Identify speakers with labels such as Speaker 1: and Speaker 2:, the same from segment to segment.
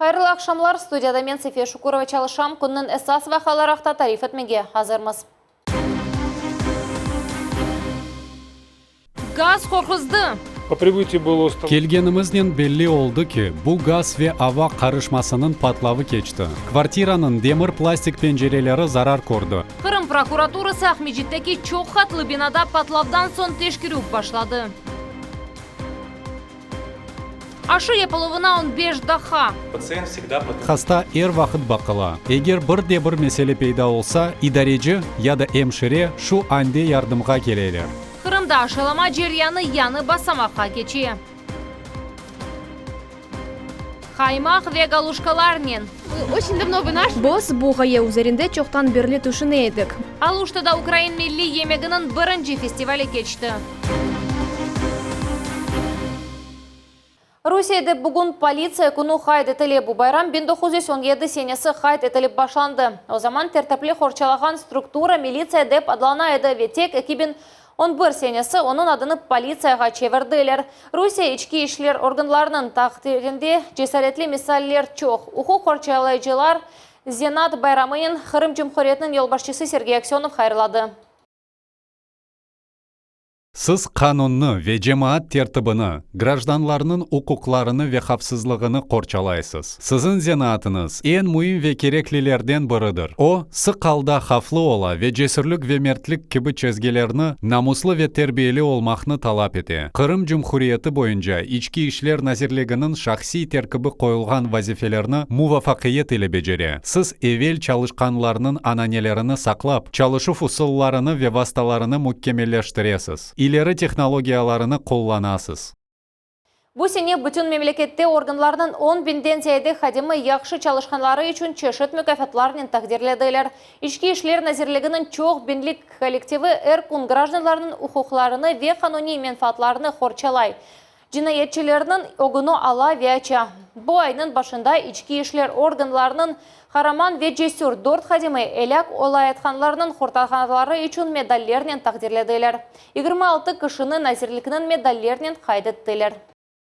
Speaker 1: Hayırlı aqşamlar, studiyada men, Sefiye Şukurova çalışam, künniñ esas vaqiaları aqta tarif etmege azırmız. Gaz qorquzdı.
Speaker 2: Kelgenimiznen belli oldı ki, bu gaz ve ava qarışmasınıñ patlavı keçti. Kvartiranıñ demir-plastik pencereleri zarar kördi.
Speaker 1: Qırım prokuraturası Aqmescitteki çoq qatlı binada patlavdan soñ teşkerüv başladı. Aşı yapıluvına on beş daqqa.
Speaker 2: Hasta er vaqıt baqıla. Eger bir de bir mesele peyda olsa, idareci ya da emşire şu ande yardımğa keleler.
Speaker 1: Qırımda aşılama ceryanı yañı basamaqqa keçe. Qaymaq ve galuşkalarnen.
Speaker 3: Biz bu ğaye üzerinde çoqtan berli tüşüne edik.
Speaker 1: Aluştada ukrain milliy yemeginiñ birinci festivali keçti. Rusiyede bugün Politsiya künü qayd etile. Bu bayram 1917 senesi qayd etilip başlandı. O zaman tertipli qorçalağan struktura militsiya dep adlana edi ve tek 2011 senesi onıñ adını politsiyağa çevirdiler. Rusiye içki işler organlarınıñ taqdirinde cesaretli misaller çoq. Uquq qorçalayıcılar zenaat bayramınen Qırım Cumhuriyetiniñ yolbaşçısı Sergey Aksönov hayırladı.
Speaker 2: Siz qanunnı ve cemaat tertibini, grajdanlarnıñ uquqlarını ve havfsızlığını qorçalaysız. Siziñ zenaatıñız, eñ müim ve kereklilerden biridir. O, sıq alda havflı ola ve cesürlik ve mertlik kibi çezgilerni, namuslı ve terbiyeli olmaqnı talap ete. Qırım Cumhuriyeti boyunca İçki işler nazirliginiñ şahsiy terkibi qoyulğan vazifelerni muvafaqiyet ile becere. Siz evel çalışqanlarnıñ ananelerini saqlap, çalışuv usullarını ve vastalarını mükemmelleştiresiz, ileri tehnologiyalarını qullanasız.
Speaker 1: Bu sene bütün memlekette organlarnıñ on biñden ziyade hadimi yahşı çalışqanları içün çeşit mukâfatlarnen taqdirlediler. İçki işler nazirliginiñ çoq biñlik kollektivi er kün grajdanlarnıñ uquqlarını ve qanuniy menfaatlarını qorçalay, Cinayetçilerniñ ögüni ala ve aça. Bu aynıñ başında içki işler organlarınıñ qaraman ve cesür dört hadimi elâk olayatqanlarnıñ qurtarğanları içün medallernen taqdirlediler. 26 kişini nazirlikniñ medallernen qayd ettiler.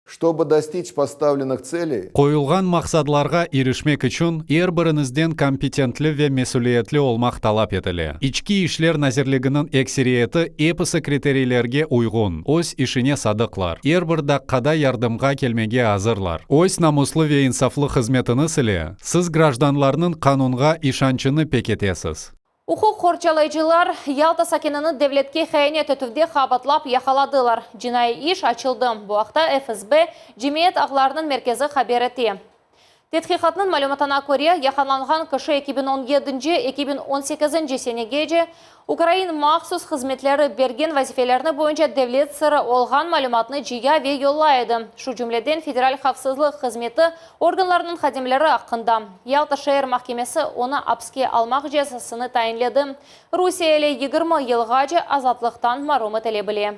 Speaker 4: Ştobı dostiç postavlennıh tseley.
Speaker 2: Qoyulğan maqsadlarğa irişmek içün er biriñizden kompetentli ve mesüliyetli olmaq talap etile. İçki işler nazirliginiñ ekseriyeti episi kriteriylerge uyğun, öz işine sadıqlar, er bir daqqada yardımğa kelmege azırlar. Öz namuslı ve insaflı hızmetiñiz ile siz grajdanlarnıñ qanunğa işançını pekitesiz.
Speaker 1: Uquq qorçalayıcılar Yalta sakinini devletke hiyanet etüvde qabatlap yaqaladılar. Cinaiy iş açıldı. Bu aqta FSB cemiyet ağlarınıñ merkezi haber ete. Tedqiqatnıñ malümatına köre, yaqalanğan kişi 2017-nci, 2018-nci senegece ukrain mahsus hızmetleri bergen vazifelerni boyunca devlet sırı olğan malümatnı cıya ve yollay edi, şu cümleden Federal havfsızlıq hızmeti organlarınıñ hadimleri aqqında. Yalta şeer mahkemesi onı apske almaq cezasını tayinledi. Rusiyeli 20 yılğace azatlıqtan marum etile bile.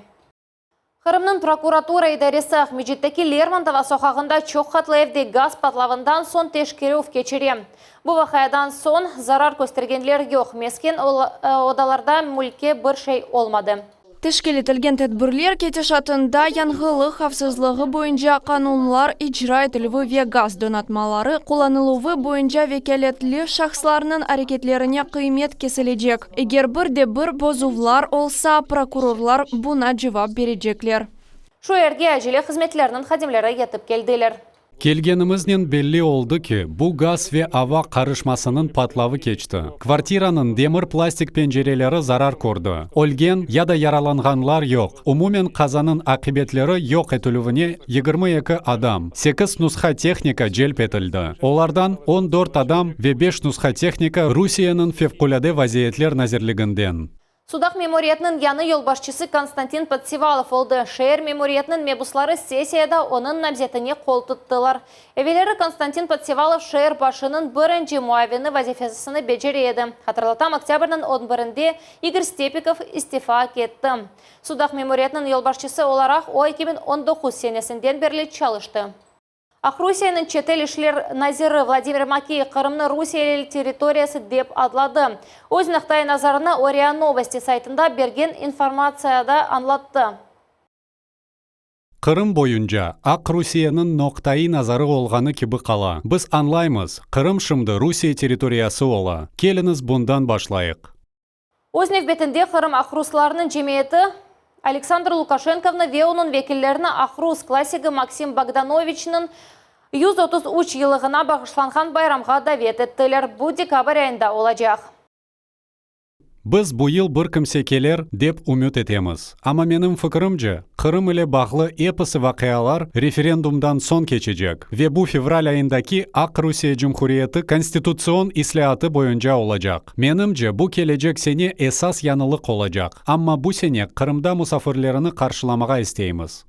Speaker 1: Qırımnıñ prokuratura idaresi Aqmescitteki Lermontova soqağında çoq qatlı evde gaz patlavından soñ teşkerüv keçire. Bu vaqiadan soñ zarar köstergenler yoq, mesken odalarda mülkke bir şey olmadı.
Speaker 3: Teşkil etilgen tedbirler ketişatında yanğılıq havfsızlığı boyunca qanunlar icra etilüvi ve gaz donatmaları qullanıluvı boyunca vekâletli şahıslarnıñ areketlerine qıymet kesilecek. Eger bir de bir bozuvlar olsa, prokurorlar buña cevap berecekler.
Speaker 1: Şu yerge acele hızmetlerniñ hadimleri yetip keldiler.
Speaker 2: Kelgenimiznen belli oldı ki, bu gaz ve ava qarışmasınıñ patlavı keçti. Kvartiranıñ demir-plastik pencereleri zarar kördi. Ölgen ya da yaralanğanlar yoq. Umumen qazanıñ aqibetleri yoq etilüvine 22 adam, sekiz nusha tehnika celp etildi. Olardan 14 adam ve beş nusha tehnika Rusiyeniñ Fevqulâde vaziyetler nazirliginden.
Speaker 1: Sudaq memuriyetiniñ yañı yolbaşçısı Konstantin Podsevalov oldı. Şeer memuriyetiniñ mebusları sessiyada onıñ namzetine qol tuttılar. Evelleri Konstantin Podsevalov şeer başınıñ birinci muavini vazifesini becere edi. Hatırlatam, oktâbrniñ on birinde İgor Stepikov istifa ketti. Sudaq memuriyetiniñ yolbaşçısı olaraq o 2019 senesinden berli çalıştı. Aqrusiyeniñ çetel işler naziri Vladimir Makey Qırımnı rusiyeli territoriyası dep adladı. Öz noqta-i nazarını o RIA Novosti saytında bergen informatsiyada añlattı.
Speaker 2: Qırım boyunca Aqrusiyeniñ noqtaiy nazarı olğanı kibi qala. Biz añlaymız, Qırım şimdi Rusiye territoriyası ola. Keliñiz bundan başlayıq.
Speaker 1: Öz nevbetinde Qırım aqruslarınıñ cemiyeti Aleksandr Lukaşenkovnı ve onıñ vekillerini aqrus klassigi Maksim Bogdanoviçniñ 133 yıllığına bağışlanğan bayramğa davet ettiler. Bu dekabr ayında olacaq.
Speaker 2: Biz bu yıl bir kimse keler, dep ümüt etemiz. Amma menim fikirimce, Qırım ile bağlı episi vaqialar referendumdan soñ keçecek ve bu fevral ayındaki Aqrusiye Cumhuriyeti konstitutsion islâatı boyunca olacaq. Menimce, bu kelecek sene esas yañılıq olacaq. Amma bu sene Qırımda musafirlerini qarşılamağa isteymiz.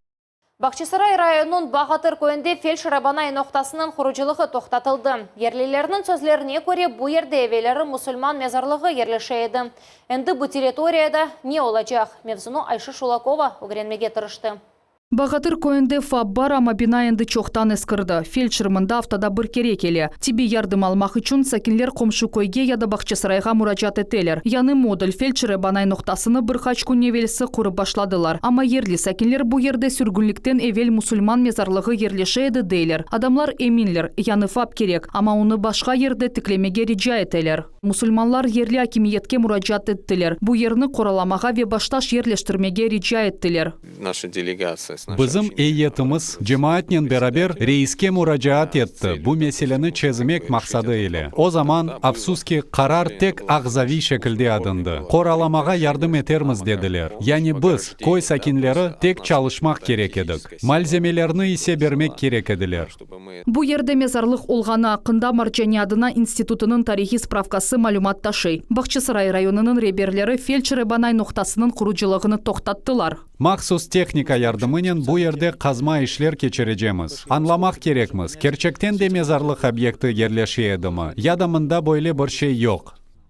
Speaker 1: Bağçasaray rayonınıñ Bağatır köyünde feldşer-abanay noqtasınıñ qurucılığı toqtatıldı. Yerlilerniñ sözlerine köre, bu yerde evelleri musulman mezarlığı yerleşe edi. Endi bu territoriyada ne olacaq? Mevzunı Ayşe Şulakova ögrenmege tırıştı.
Speaker 5: Bağatır köyünde FAP bar, amma bina endi çoqtan eskirdi. Feldşer mında aftada bir kere kele. Tibbiy yardım almaq içün sakinler qomşu köyge ya da Bağçasarayğa muracaat eteler. Yañı modul feldşer-ebanay noqtasını bir qaç kün evelsi qurıp başladılar. Amma yerli sakinler bu yerde sürgünlikten evel musulman mezarlığı yerleşe edi deyler. Adamlar eminler, yañı FAP kerek, amma onı başqa yerde tiklemege rica eteler. Musulmanlar yerli akimiyetke muracaat ettiler, bu yerni qoralamağa ve baştaş yerleştirmege rica ettiler.
Speaker 2: Bizim eyyetimiz cemaatnen beraber reiske muracaat etti bu meseleni çezmek maqsadı ile. O zaman, afsus ki, qarar tek ağzaviy şekilde adındı. Qoralamağa yardım etermiz dediler. Yani biz, köy sakinleri, tek çalışmaq kerek edik. Malzemelerni ise bermek kerek ediler.
Speaker 5: Bu yerde mezarlıq olğanı aqqında Marcani adına institutınıñ tarihiy spravkası malümat taşıy. Bağçasaray rayonınıñ reberleri feldşer-ebanay noqtasınıñ qurucılığını toqtattılar.
Speaker 2: Mahsus tehnika yardımınen bu yerde qazma işler keçirecemiz. Añlamaq kerekmiz, kerçekten de mezarlıq obyekti yerleşe edimi, ya da mında böyle bir şey yoq.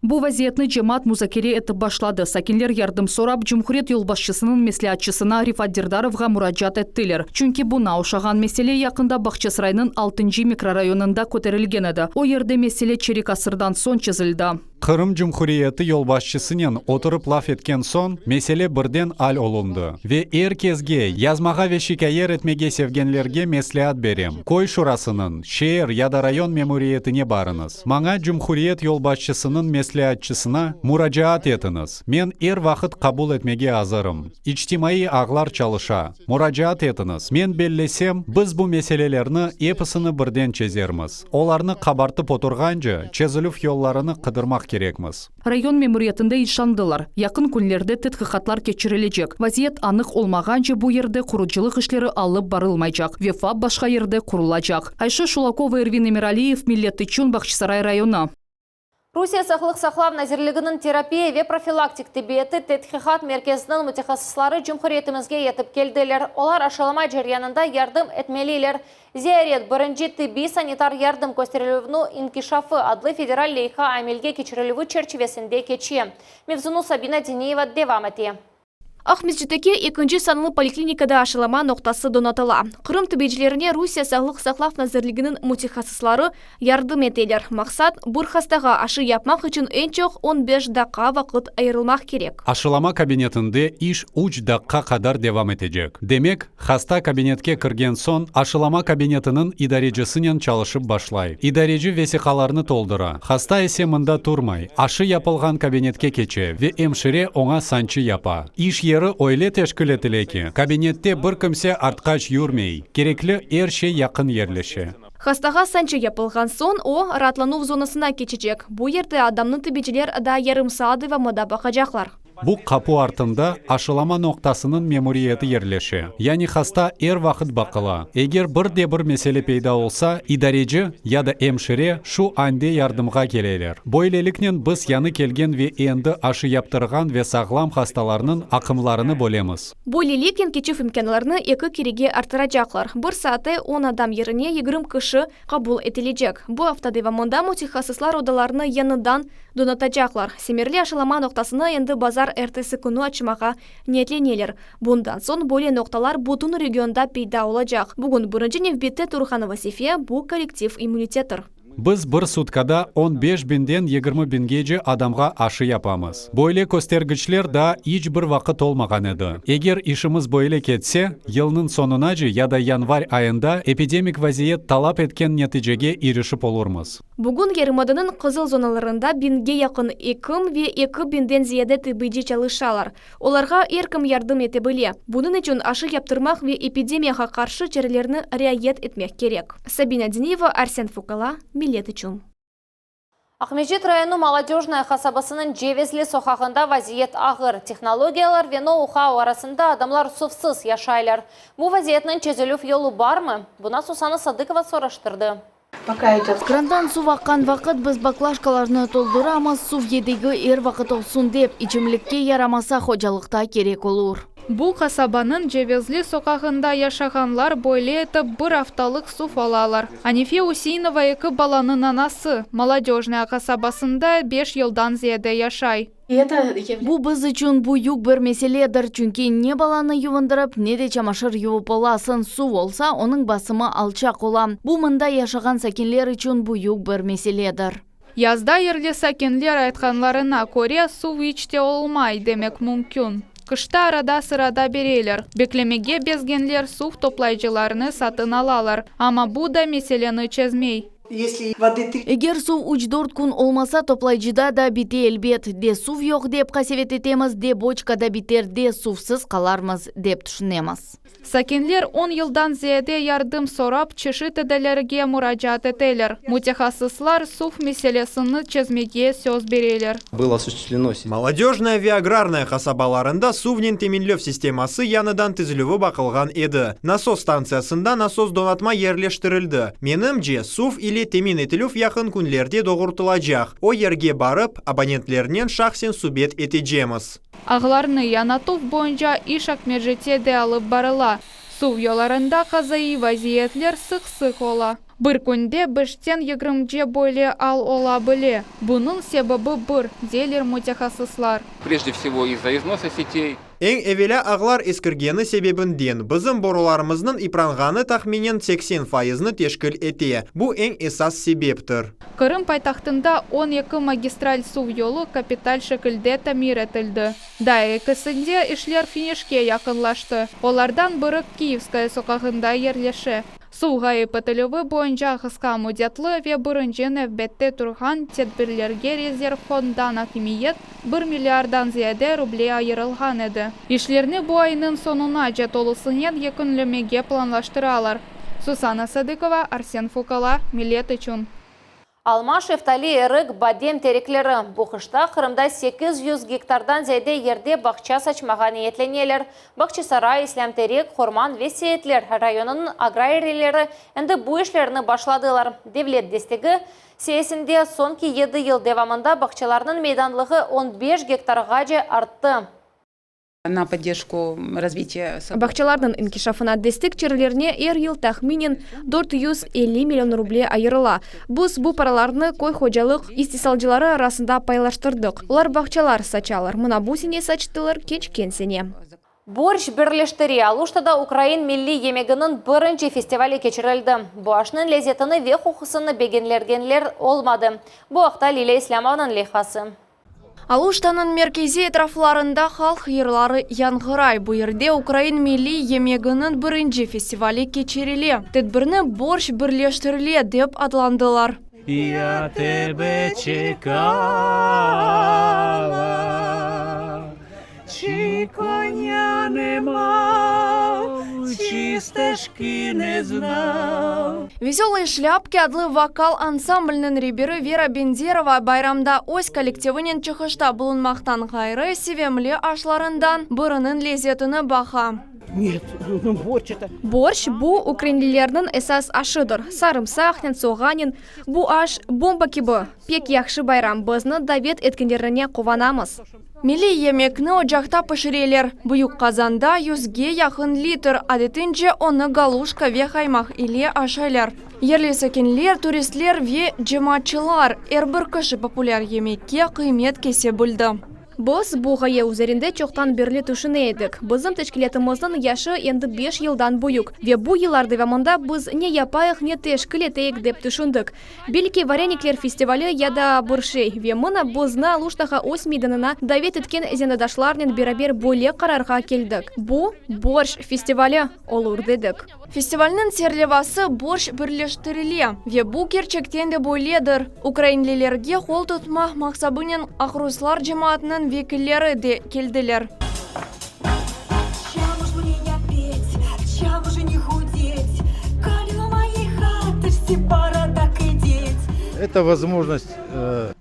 Speaker 5: Bu vaziyetni cemaat muzakere etip başladı. Sakinler yardım sorap, cumhuriyet yolbaşçısınıñ mesleatçısına Rifat Derdarovğa muracaat ettiler. Çünki buña oşağan mesele yaqında Bağçasaraynıñ altıncı mikrorayonında köterilgen edi. O yerde mesele çerik asırdan soñ çezildi.
Speaker 2: Qırım Cumhuriyeti yolbaşçısınen oturıp laf etken soñ, mesele birden al olundı. Ve er kesge, yazmağa ve şikâyer etmege sevgenlerge mesleat berem, köy şurasınıñ, şeer ya da rayon memuriyetine barıñız. Maña, cumhuriyet yolbaşçısınıñ mesleatçısına, muracaat etiñiz. Men er vaqıt qabul etmege azırım. İçtimaiy ağlar çalışa. Muracaat etiñiz. Men bellesem, biz bu meselelerni episini birden çezermiz. Olarnı qabartıp oturğance, çezilüv yollarını qıdırmaq kerekmiz.
Speaker 5: Rayon memuriyetinde işandılar, yaqın künlerde tedqiqatlar keçirilecek, vaziyet anıq olmağance bu yerde qurucılıq işleri alıp barılmaycaq ve FAP başqa yerde qurulacaq. Ayşe Şulakova, Ervin Emiraliyev, Millet içün, Bağçasaray rayonı.
Speaker 1: Rusiye Sağlıq saqlav nazirliginiñ terapiya ve profilaktik tibbiyeti tedqiqat merkeziniñ mütehassısları cumhuriyetimizge yetip keldiler. Olar aşılama ceryanında yardım etmeliler. Ziyaret, birinci tibbiy-sanitar yardım kösterilüvniñ inkişafı adlı federal leyha amelge keçirilüvi çerçivesinde keçe. Mevzunı Sabina Diniyeva devam ete.
Speaker 6: Aqmescitteki ekinci sanlı poliklinikada aşılama noqtası donatıla. Qırım tibbiycilerine Rusiye Sağlıq saqlav nazirliginiñ mütehassısları yardım eteler. Maqsat, bir hastağa aşı yapmaq içün eñ çoq on beş daqqa vaqıt ayırılmaq kerek.
Speaker 2: Aşılama kabinetinde iş üç daqqa qadar devam etecek. Demek, Hasta kabinetke kirgen soñ, aşılama kabinetiniñ idarecisinen çalışıp başlay. İdareci vesiqalarnı toldura, hasta ise mında turmay, aşı yapılğan kabinetke keçe ve emşire oña sançı yapa. İş yeri öyle teşkil etile ki, kabinette bir kimse artqaç yürmey, kerekli er şey yaqın yerleşe.
Speaker 6: Hastağa sançı yapılğan soñ, o, raatlanuv zonasına keçecek, bu yerde adamnı tibiciler daa yarım saat devamında baqacaqlar.
Speaker 2: Bu qapu artında aşılama noqtasınıñ memuriyeti yerleşe, yani hasta er vaqıt baqıla. Eger bir de bir mesele peyda olsa, idareci ya da emşire şu ande yardımğa keleler. Böyleliknen biz yañı kelgen ve endi aşı yaptırğan ve sağlam hastalarnıñ aqımlarını bölemiz.
Speaker 6: Böyleliknen keçüv imkânlarını eki kerege arttıracaqlar, bir saatte on adam yerine 20 kişi qabul etilecek. Bu afta devamında mütehassıslar odalarnı yañıdan donatacaqlar. Semerli aşılama noqtasını endi bazar ertesi künü açmağa niyetleneler. Bundan soñ böyle noqtalar bütün regionda peyda olacaq. Bugün birinci nevbette turğan vazife, bu kollektiv immunitettir.
Speaker 2: Biz bir sutkada on beş biñden 20 biñgece adamğa aşı yapamız. Böyle köstergiçler daa iç bir vaqıt olmağan edi. Eger işimiz böyle ketse, yılnıñ soñunace ya da yanvar ayında epidemik vaziyet talap etken neticege irişip olurmız.
Speaker 6: Bugün yarımadanıñ qızıl zonalarında biñge yaqın ekim ve eki biñden ziyade tıbbiyci çalışalar. Olarğa er kim yardım ete bile. Bunıñ içün aşı yaptırmaq ve epidemiyağa qarşı çarelerni riayet etmek kerek. Sabina Diniyeva, Arsen Fukala, Millet içün.
Speaker 1: Aqmescit rayonı Molodöjnaya qasabasınıñ Cevizli soqağında vaziyet ağır. Tehnologiyalar ve nou-hau arasında adamlar suvsız yaşaylar. Bu vaziyetniñ çezilüv yolu barmı? Bunı Susana Sadıkova soraştırdı.
Speaker 7: Krandan suv aqqan vaqıt biz baklaşkalarnı tolduramız, suv yedegi er vaqıt olsun dep, içimlikke yaramasa hocalıqta kerek olur.
Speaker 8: Bu qasabanıñ Cevizli soqağında yaşağanlar böyle etip bir aftalıq suv alalar. Anife Useinova eki balanıñ anası, Molodöjnaya qasabasında beş yıldan ziyade yaşay.
Speaker 7: Bu biz içün büyük bir meseledir, çünki ne balanı yuvundırıp, ne de çamaşır yuvıp olasıñ, suv olsa, onıñ basımı alçaq ola. Bu mında yaşağan sakinler içün büyük bir meseledir.
Speaker 8: Yazda yerli sakinler aytqanlarına köre, suv iç te olmay, demek mümkün. Qışta arada-sırada bereler. Beklemege bezgenler suv toplayıcılarnı satın alalar, amma bu da meseleni çezmey.
Speaker 7: Eger suv üç-dört kün olmasa, toplayıcıda da bite elbet. De suv yoq dep qasevet etemiz, de boçkada biter, de suvsız qalarmız, dep tüşünemiz.
Speaker 8: Sakinler on yıldan ziyade yardım sorap, çeşit idarelerge muracaat eteler. Mütehassıslar suv meselesini çezmege söz bereler.
Speaker 9: Molodöjnaya ve Agrarnaya qasabalarında suvnen teminlev sisteması yañıdan tizilüvi baqılğan edi. Nasos stantsiyasında nasos donatma yerleştirildi. Menimce, suv ile temin etilüv yaqın künlerde doğrultılacaq. O yerge barıp, abonentlernen şahsen subet etecemiz.
Speaker 8: Ağlarnı yañartuv boyunca iş Aqmescitte de alıp barıla. Suv yollarında qazaiy vaziyetler sıq-sıq ola. Bir künde beşten yigirmige böyle al ola bile. Bunıñ sebebi bir, deyler mütehassıslar.
Speaker 10: Прежде всего из-за износа сетей.
Speaker 9: Eñ evelâ ağlar eskirgeni sebebinden bizim borularımıznıñ ipranğanı tahminen 80 fayıznı teşkil ete. Bu eñ esas sebeptir.
Speaker 8: Qırım paytahtında 12 magistral suv yolu kapital şekilde tamir etildi. Daa ekisinde işler finişke yaqınlaştı. Olardan biri Kiyevskaya soqağında yerleşe. Suv ğayıp etilüvi boyunca qısqa müddetli ve birinci nevbette turğan tedbirlerge rezerv fonddan akimiyet 1 milliarddan ziyade ruble ayırılğan edi. İşlerni bu aynıñ soñunace tolusınen yekünlemege planlaştıralar. Susana Sadıkova, Arsen Fukala, Millet içün.
Speaker 1: Alma, şeftali, erik, badem terekleri. Bu qışta Qırımda 800 gektardan ziyade yerde bağça saçmağa niyetleneler. Bağçasaray, İslâm-Terek, Qurman ve Seyitler rayonınıñ agrariyleri endi bu işlerni başladılar. Devlet destegi sayesinde soñki 7 yıl devamında bağçalarnıñ meydanlığı 15 gektarğace arttı.
Speaker 11: На поддержку развития
Speaker 6: Bağçalarnıñ inkişafına destek çarelerine er yıl tahminen 450 million ruble ayırıla. Biz bu paralarnı köy hocalıq istisalcıları arasında paylaştırdıq. Olar bağçalar saçalar. Mına bu sene saçtılar, keçken sene.
Speaker 1: Borşç birleştire. Aluştada ukrain milliy yemeginiñ birinci festivali keçirildi. Bu aşnıñ lezetini ve qoqusını begenmegenler olmadı. Bu aqta Lilâ İslâmovanıñ leyhası.
Speaker 3: Aluştanıñ merkeziy etraflarında halq yırları yañğıray. Bu yerde ukrain milliy yemeginiñ birinci festivali keçirile. Tedbirni Borşç birleştire dep adlandılar.
Speaker 12: Я тебе чекала, чи коня не мав, чи стежки не знав.
Speaker 3: Веселые шляпки adlı vokal ansambliniñ reberi Vera Bendерова bayramda öz kollektivinen çıqışta bulunmaqtan ğayrı sevimli aşlarından biriniñ lezetini baqa.
Speaker 13: Нет, ну борщ это.
Speaker 6: Borşç bu ukrainlilerniñ esas aşıdır. Sarımsaqnen, soğannen. Bu aş bomba kibi. Pek yahşı bayram. Bizni davet etkenlerine quvanamız.
Speaker 3: Milliy yemekni ocaqta pişireler. Büyük qazanda yüzge yaqın litr. Adetince onı galuşka ve qaymaq ile aşaylar. Yerli sakinler, turistler ve cemaatçılar er bir kişi populâr yemekke qıymet kese bildi.
Speaker 6: Biz bu ğaye üzerinde çoqtan berli tüşüne edik. Bizim teşkilâtımıznıñ yaşı endi beş yıldan büyük ve bu yıllar devamında biz ne yapayıq, ne teşkil eteyik dep tüşündik. Belki varenikler festivali ya da bir şey. Ve mına bizni Aluştağa öz meydanına davet etken zenaatdaşlarnen beraber böyle qararğa keldik, bu, Borşç festivali olur dedik.
Speaker 3: Festivalniñ serlevası Borşç birleştirile ve bu kerçekten de böyledir. Ukrainlilerge qol tutmaq maqsabınen aqruslar cemaatınıñ vekilleri de keldiler.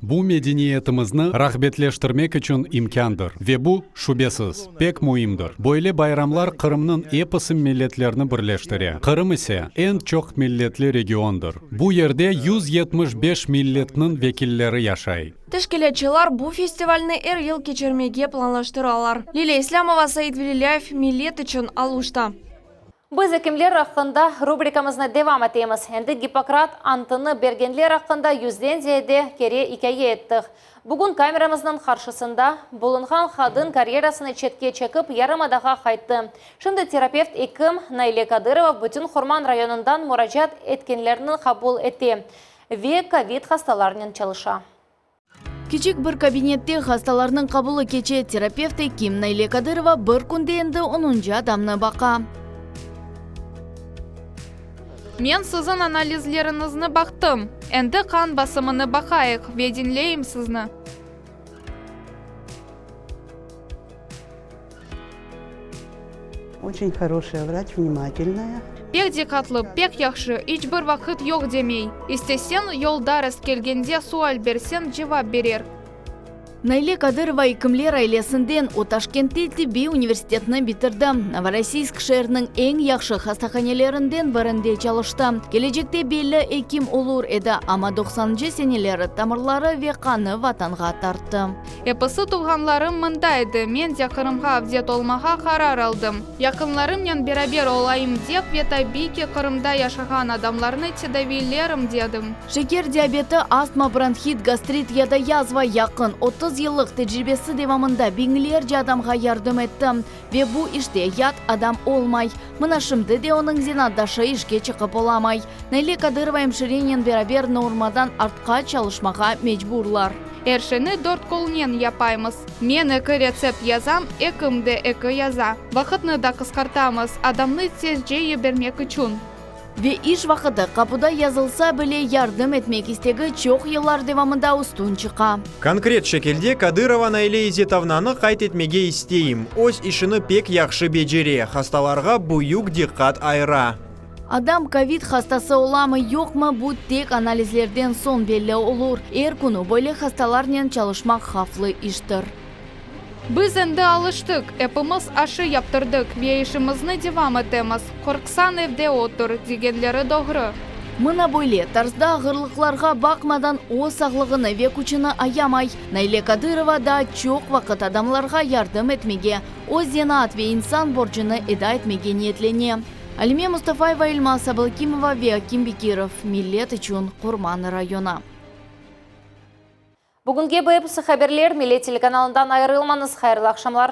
Speaker 2: Bu medeniyetimizni rağbetleştirmek içün imkândır ve bu, şübesiz, pek müimdir. Böyle bayramlar Qırımnıñ episi milletlerni birleştire, Qırım ise, eñ çoq milletli regiondır. Bu yerde 175 milletniñ vekilleri yaşay.
Speaker 3: Teşkilâtçılar bu festivalni er yıl keçirmege planlaştıralar. Lilâ İslâmova, Said Velilâyev, Millet içün, Aluşta.
Speaker 1: Biz ekimler aqqında rubrikamıznı devam etemiz. Endi Gippokrat antını bergenler aqqında yüzden ziyade kere ikâye ettik. Bugün kameramıznıñ qarşısında bulunğan qadın karyerasını çetke çekip, yarımadağa qayttı. Şimdi terapevt ekim Naile Kadırova bütün Qurman rayonından muracaat etkenlerni qabul ete ve kovid hastalarnen çalışa.
Speaker 7: Kiçik bir kabinette hastalarnıñ qabulı keçe. Terapevt ekim Naile Kadırova bir künde endi onuncı adamnı baqa.
Speaker 8: Men siziñ analizleriñizni baqtım. Endi qan basımını baqayıq ve diñleyim sizni.
Speaker 13: Oçen horoşaya vraç, vnimatelnaya.
Speaker 8: Pek diqqatlı, pek yahşı, iç bir vaqıt yoq demey. İsteseñ, yolda rastkelgende sual berseñ, cevap berer.
Speaker 7: Naile Kadırova ekimler ailesinden, o Taşkentte tibbiy universitetni bitirdi, Novorossiysk şeeriniñ eñ yahşı hastahanelerinden birinde çalıştı. Kelecekte belli ekim olur edi, amma doqsanıncı seneleri tamırları ve qanı Vatanğa tarttı.
Speaker 8: Episi tuvğanlarım mında edi, men de Qırımğa avdet olmağa qarar aldım. Yaqınlarımnen beraber olayım dep ve tabiiy ki, Qırımda yaşağan adamlarnı tedaviylerim dedim.
Speaker 7: Şeker diabeti, astma, bronhit, gastrit ya da yazva yaqın 30 yıllıq tecribesi devamında biñlerce adamğa yardım etti. Ve bu işte yat adam olmay. Mına şimdi de onıñ zenaatdaşı işke çıqıp olamay. Naile Kadırova emşirenen beraber normadan artqaç çalışmağa mecburlar.
Speaker 8: Er şeyni dört qolnen yapaymız. Men eki retsept yazam, ekim de eki yaza. Vaqıtnı da qısqartamız, adamnı tezce yibermek içün.
Speaker 7: Ve iş vaqıtı qapuda yazılsa bile, yardım etmek istegi çoq yıllar devamında üstün çıqa.
Speaker 9: Konkret şekilde Kadırova Naile İzetovnanı qayd etmege isteyim. Öz işini pek yahşı becere, hastalarğa büyük diqqat ayıra.
Speaker 7: Adam kovid hastası olamı, yoqmı, bu tek analizlerden soñ belli olur. Er künü böyle hastalarnen çalışmaq havflı iştir.
Speaker 8: Biz endi alıştıq, epimiz aşı yaptırdıq ve işimizni devam etemiz, qorqsañ evde otur, degenleri doğru.
Speaker 7: Mına böyle tarzda ağırlıqlarğa baqmadan öz sağlığını ve küçüni ayamay. Naile Kadırova daa çoq vaqıt adamlarğa yardım etmege, öz zenaat ve insan borcunı eda etmege niyetlene. Alime Mustafayeva, Elmaz Ablakimova ve Akim Bekirov, Millet içün, Qurman rayonı.
Speaker 1: Bugünge bu episi haberler, Millet telekanalından ayırılmañız, hayırlı aqşamlar.